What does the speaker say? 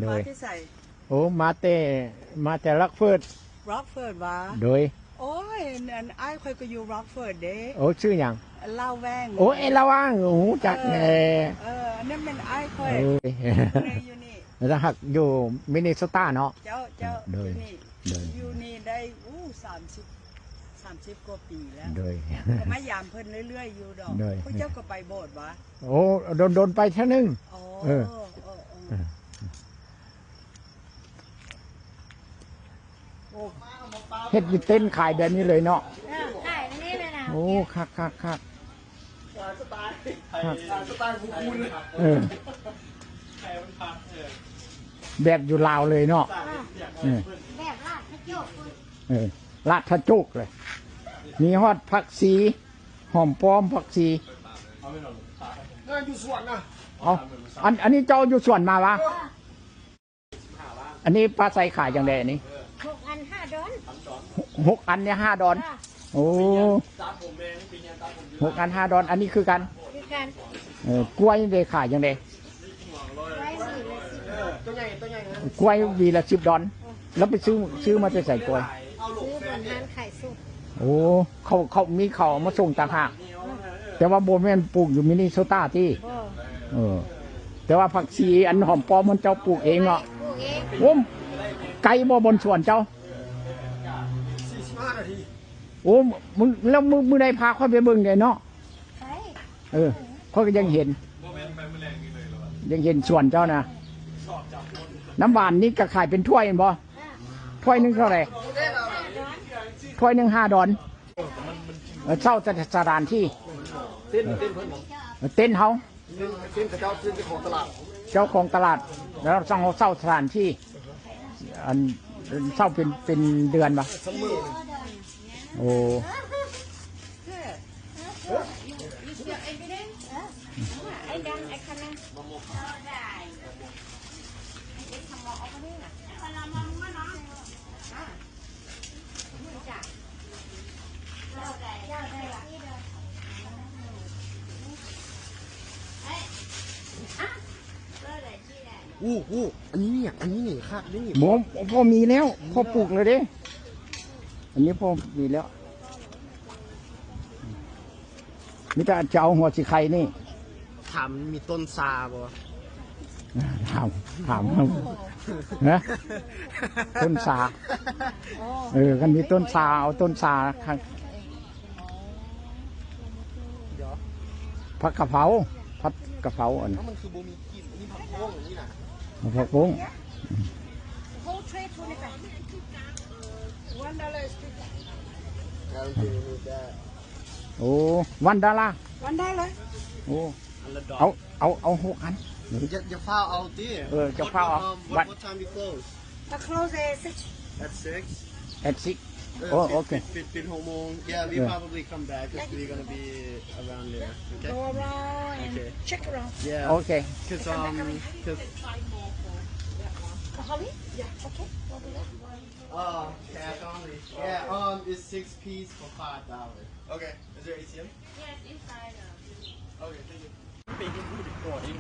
ໂດຍ ມາແຕ່ໃສ? ໂອ້ ມາແຕ່ ມາແຕ່ລັອກເຟີດ. ລັອກເຟີດຫວາ? ໂດຍ. ໂອ້ຍ ອັນ ອ້າຍຂ້ອຍກໍຢູ່ລັອກເຟີດເດ້. ໂອ້ ຊື່ຫຍັງ? ລາວແວງ. ໂອ້ ໄອ້ລາວແວງ ຮູ້ຈັກແດ່. ເອີ ເອີ ອັນນັ້ນແມ່ນອ້າຍຂ້ອຍ. ໂອ້ຍ ຢູ່ນີ້ ຢູ່ນີ້ ລາວຮັກຢູ່ມິນນີໂຊຕາເນາະ. ເຈົ້າ ເຈົ້າ. ໂດຍ ຢູ່ນີ້ ໂດຍ ຢູ່ນີ້ໄດ້ ໂອ້ ສາມສິບ ສາມສິບກວ່າປີແລ້ວ. ໂດຍ ກໍມາຢາມເພິ່ນເລື້ອຍໆຢູ່ດອກ. ໂດຍ ພວກເຈົ້າກໍໄປໂບດຫວາ? ໂອ້ ດົນໆໄປເທື່ອໜຶ່ງ. ອໍ ເອີ ເອີ ເອີ ເອີ ເຮັດຢູ່ເຕັນຂາຍແບບນີ້ເລີຍເນາະ. ເອີ ຂາຍແບບນີ້ເລີຍນະ. ໂອ້ ຄັກໆໆ ສະໄຕລ໌ ສະໄຕລ໌ພູຄູນ. ເອີ ແບບຢູ່ລາວເລີຍເນາະ. ເອີ ແບບລາດພະໂຈກພຸ້ນ. ເອີ ລາດພະໂຈກເລີຍ. ມີຮອດຜັກຊີ ຫອມປ້ອມ ຜັກຊີ. ເອີ ຢູ່ສວນນະ. ເອົ້າ ອັນ ອັນນີ້ເຈົ້າຢູ່ສວນມາຫວາ? ເອີ ອັນນີ້ປາໄຊຂາຍຈັ່ງໃດອັນນີ້? ຫົກອັນຫ້າດອນ. ຫົກອັນນີ້ຫ້າດອນ. ໂອ້ ຫົກອັນຫ້າດອນ. ອັນນີ້ຄືກັນ? ຄືກັນ. ເອີ ກ້ວຍເດ ຂາຍຈັ່ງໃດ? ກ້ວຍຫວີລະສິບດອນ. ແລ້ວໄປຊື້ ຊື້ມາແຕ່ໃສກ້ວຍ? ຊື້ບ່ອນຮ້ານຂາຍສົດ. ໂອ້ ເຂົາ ເຂົາມີ ເຂົາເອົາມາສົ່ງຕ່າງຫາກ. ແຕ່ວ່າບໍ່ແມ່ນປູກຢູ່ມິນນີໂຊຕາຕິ? ບໍ່. ເອີ ແຕ່ວ່າຜັກຊີ ອັນຫອມປ້ອມ ມັນເຈົ້າປູກເອງເນາະ? ປູກເອງ. ໂອ້ ໄກບໍ່ບ່ອນສວນເຈົ້າ? ສີ່ສິບຫ້ານາທີ. ໂອ້ ມື້ ແລ້ວມື້ ມື້ໃດພາຂ້ອຍໄປເບິ່ງແດ່ເນາະ? ໄປ. ເອີ ຂ້ອຍກໍຍັງເຫັນ ຍັງເຫັນສວນເຈົ້ານະ. ນ້ຳຫວານນີ້ກໍຂາຍເປັນຖ້ວຍແມ່ນບໍ່? ຖ້ວຍໜຶ່ງເທົ່າໃດ? ຖ້ວຍໜຶ່ງຫ້າດອນ. ເອີ ເຊົ່າສະຖານທີ່ ເຕັນ ເຕັນເພິ່ນ ເຕັນເຮົາ ເຕັນຂະເຈົ້າ ເປັນເຈົ້າຂອງຕະຫຼາດ ເຈົ້າຂອງຕະຫຼາດ. ແລ້ວເຮົາເຊົ່າສະຖານທີ່ ອັນ ເຊົ່າເປັນ ເປັນເດືອນຫວາ? ໂອ້ ໂອ້ ໂອ້ ອັນນີ້ ອັນນີ້ນີ້ຄັກເດ້ນີ້. ບໍ່ ພໍມີແລ້ວ ພໍປູກແລ້ວເດ້. ອັນນີ້ພໍມີແລ້ວ. ມີແຕ່ຈະເອົາຫົວສີໄຄນີ້. ຖາມມີຕົ້ນຊາບໍ່? ຖາມ ຖາມ ຮະ? ຕົ້ນຊາ. ເອີ ຄັນມີຕົ້ນຊາ ເອົາຕົ້ນຊາ. ຜັກກະເພົາ ຜັກກະເພົາ ອັນ ເອົ້າ ມັນຄືບໍ່ມີກິ່ນ? ມີຜັກບົ້ງອັນນີ້ນະ. ເອົາຜັກບົ້ງ. Whole tray twenty-five. One dollar is fifty. ໂອ້ one dollar. One dollar. ໂອ້ ເອົາ ເອົາ ເອົາຫົກອັນ. ຢ່າ ຢ່າຟ້າວເອົາຕິ. ເອີ ຢ່າຟ້າວເອົາ. What, what, um, what, what time you close? I close at six. At six? At six. Uh, oh, okay. Fif-, fif-, fifteen ຫົກໂມງ. Yeah, we, uh, probably come back 'cause we're gonna be around there. Okay? Go around and, okay, check around. Yeah. Okay. 'Cause, um, 'cause Holly? Yeah, okay. We'll do that. Uh, cash only. Yeah, um, it's six piece for five dollars. Okay. Is there A T M? Yes, inside. Okay, thank you. ເປັນຜູ້ທີ່ກອດເອງ.